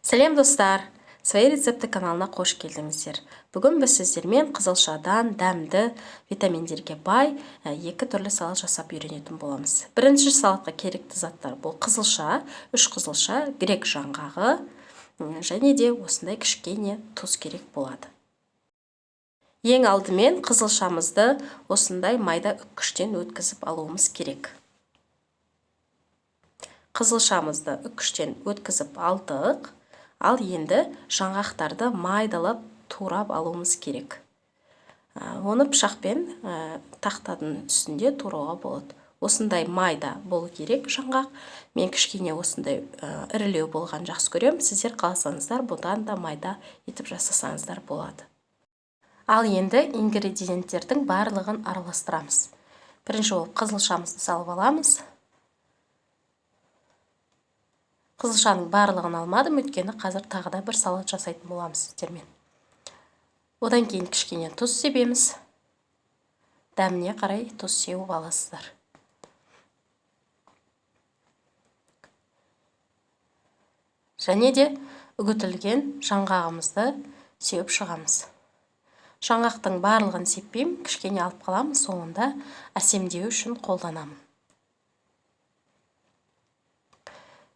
Сәлем, достар! «Свои рецепты» каналына қош келдіңіздер. Бүгін біз сіздермен қызылшадан дәмді, витаминдерге бай екі түрлі салат жасап үйренетін боламыз. Бірінші салатқа керекті заттар: бұл қызылша, үш қызылша, грек жаңғағы және де осындай кішкене тұз керек болады. Ең алдымен қызылшамызды осындай майда үккіштен өткізіп алуымыз керек. Қызылшамызды үккіштен өткізіп алдық. Ал енді жаңғақтарды майдалап турап алуымыз керек. Оны пышақпен тақтаның үстінде турауға болады. Осындай майда болу керек жаңғақ. Мен кішкене осындай ірілеу болған жақсы көремін. Сіздер қаласаңыздар, бұдан да майда етіп жасасаңыздар болады. Ал енді ингредиенттердің барлығын араластырамыз. Бірінші болып қызылшамызды салып аламыз. Қызылшаның барлығын алмадым, өйткені қазір тағы да бір салат жасайтын боламыз сіздермен. Одан кейін кішкене тұз себеміз. Дәміне қарай тұз сеуіп аласыздар. Және де үгітілген жаңғағымызды сеуіп шығамыз. Жаңғақтың барлығын сеппеймін, кішкене алып қаламын, соңында әсемдеу үшін қолданамын.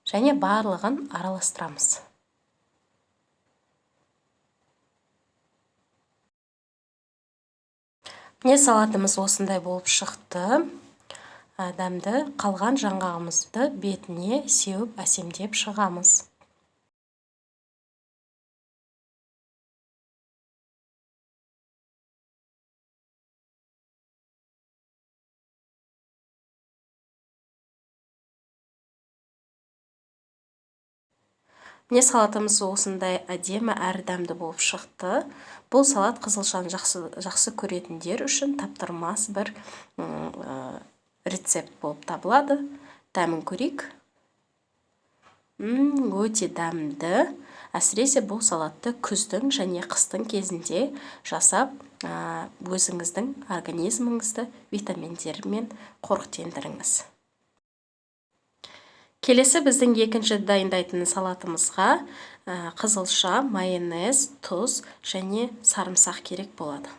Және барлығын араластырамыз. Міне, салатымыз осындай болып шықты. Дәмді. Қалған жаңғағымызды бетіне сеуіп, әсемдеп шығамыз. Міне, салатымыз осындай әдемі әрі дәмді болып шықты. Бұл салат қызылшаны жақсы, жақсы көретіндер үшін таптырмас бір рецепт болып табылады. Дәмін көрейік. Өте дәмді. Әсіресе бұл салатты күздің және қыстың кезінде жасап, өзіңіздің организміңізді витаминдермен қоректендіріңіз. Келесі біздің екінші дайындайтын салатымызға қызылша, майонез, тұз және сарымсақ керек болады.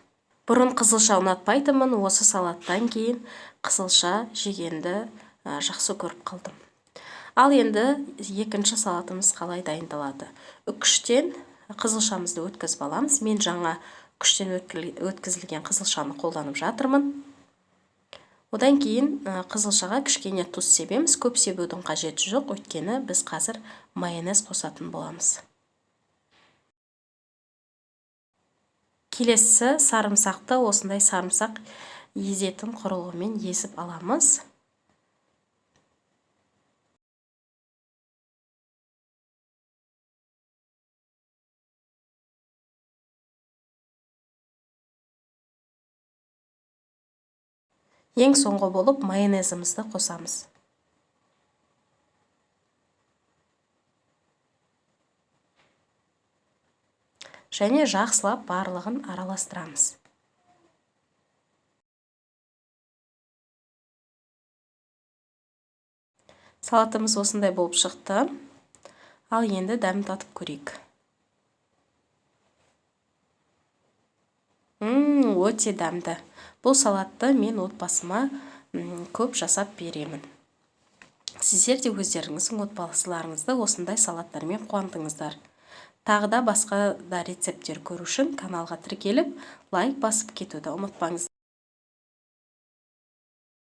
Бұрын қызылша ұнатпайтынмын, осы салаттан кейін қызылша жегенді жақсы көріп қалдым. Ал енді екінші салатымыз қалай дайындалады? Үккіштен қызылшамызды өткізіп аламыз. Мен жаңа үккіштен өткізілген қызылшаны қолданып жатырмын. Одан кейін қызылшаға кішкене тұз себеміз. Көп себудің қажеті жоқ, өйткені біз қазір майонез қосатын боламыз. Келесі сарымсақты осындай сарымсақ езетін құрылғымен езіп аламыз. Ең соңғы болып майонезімізді қосамыз. Және жақсылап барлығын араластырамыз. Салатымыз осындай болып шықты. Ал енді дәмін татып көрейік. Өте дәмді. Бұл салатты мен отбасыма көп жасап беремін. Сіздер де өздеріңіздің отбасыларыңызды осындай салаттармен қуантыңыздар. Тағы да басқа да рецепттер көру үшін каналға тіркеліп, лайк басып кетуді ұмытпаңыз.